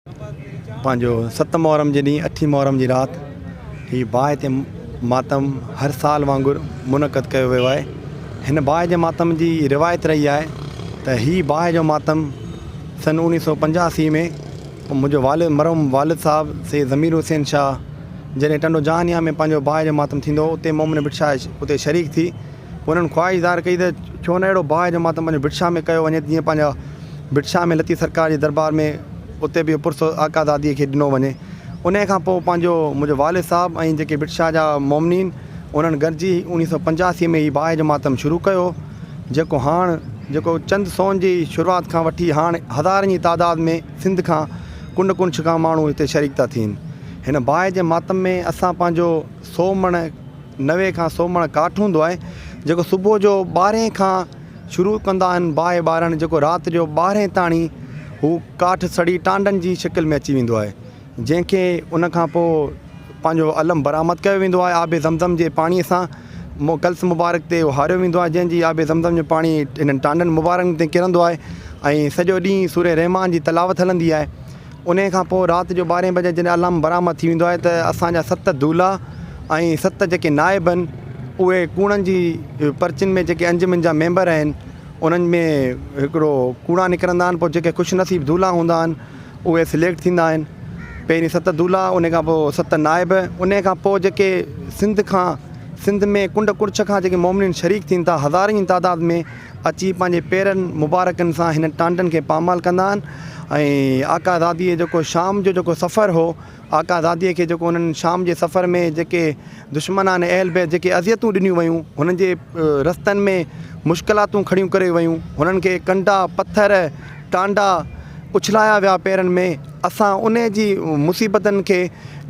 پنهنجو ست محرم جي ڏينهن اٺين محرم جي رات هي باهه تي ماتم هر سال وانگر منعقد ڪيو ويو آهي. هن باهه جي ماتم جي روايت رهي آهي ته هي باهه جو ماتم سن 1985 ۾ منهنجو والد مرحوم والد صاحب سيد ضمير حسين شاهه جڏهن ٽنڊو جهانيان ۾ پنهنجو باهه جو ماتم ٿيندو هو اتي مومن ڀٽ شاهه اتي شريڪ ٿي پوء انهن خواهش ظاهر ڪئي ته ڇو نه اهڙو باهه جو ماتم پنهنجو ڀٽ شاهه ۾ ڪيو وڃي ته جيئن پنهنجا ڀٽ شاهه ۾ لطيف سرڪار جي دربار ۾ اتي به اهو پرسو آقا داديء کي ڏنو وڃي. انهيء کان پوء پنهنجو منهنجو والد صاحب ۽ جيڪي ڀٽ شاهه جا مومنين انهن گڏجي 1985 ۾ هي باهه جو ماتم شروع ڪيو جيڪو هاڻ جيڪو چند سون جي شروعات کان وٺي هاڻ هزارن جي تعداد ۾ سنڌ کان ڪنڊ ڪڙڇ کان ماڻهو هتي شريڪ ٿا ٿين. هن باهه جي ماتم ۾ اسان پنهنجو سو مڻ 90 کان سو مڻ ڪاٺ هوندو آهي جيڪو صبح جو ٻارهين کان شروع ڪندا آهن باهه ٻارڻ جيڪو رات جو ٻارهين تاڻي هو ڪاٺ سڙي ٽانڊن جي شڪل ۾ اچي ويندو آهي جنهن کي ان کان پوء پنهنجو علم برآمد ڪيو ويندو آهي آب زمزم جي پاڻي سان ڪلس مبارڪ تي هاريو ويندو آهي جنهن جي آب زمزم جو پاڻي انهن ٽانڊن مبارڪن تي ڪرندو آهي ۽ سڄو ڏينهن سورة رحمان جي تلاوت هلندي آهي انهيء کان پوء رات جو ٻارهين بجي جڏهن علم برآمد ٿي ويندو آهي ته اسان جا ست دولها ۽ ست جيڪي نائب آهن اهي ڪوڙن جي پرچين ۾ جيڪي انجمن جا ميمبر آهن انهن ۾ هڪڙو ڪوڙا نڪرندا آهن پوء جيڪي خوش نصيب دولها هوندا آهن اهي سليڪٽ ٿيندا آهن پهرين ست دولها ان کان پوء ست نائب انهيء کان پوء جيڪي سنڌ کان سنڌ ۾ ڪنڊ ڪڙڇ کان جيڪي مومنين شريڪ ٿين ٿا هزارن جي تعداد ۾ اچي پنهنجي پيرن مبارڪن سان هنن ٽانڊن کي پامال ڪندا آهن ۽ آقا زاديء جيڪو شام جو جيڪو سفر هو آقا زاديء کي جيڪو انهن شام جي سفر ۾ جيڪي دشمنان اهل بيت جيڪي اذيتون ڏنيون ويون هنن جي رستن ۾ مشڪلاتون کڙيون ڪري ويون هنن کي ڪنڊا پٿر ٽانڊا اڇلايا ويا پيرن ۾ اسان انهي جي مصيبتن کي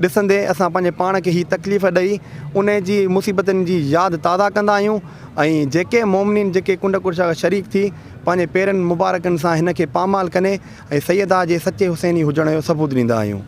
ڏسندي اسان پنهنجي پاڻ کي هي تڪليف ڏئي انهي جي مصيبتن جي ياد تازه ڪندا آهيون ۽ جيڪي مؤمنين جيڪي ڪنڊ ڪڙڇ کان شريڪ ٿي پنهنجي پيرن مبارڪن سان هن کي پامال ڪني ۽ سيده جي سچي حسيني هجڻ جو ثبوت ڏيندا آهيون.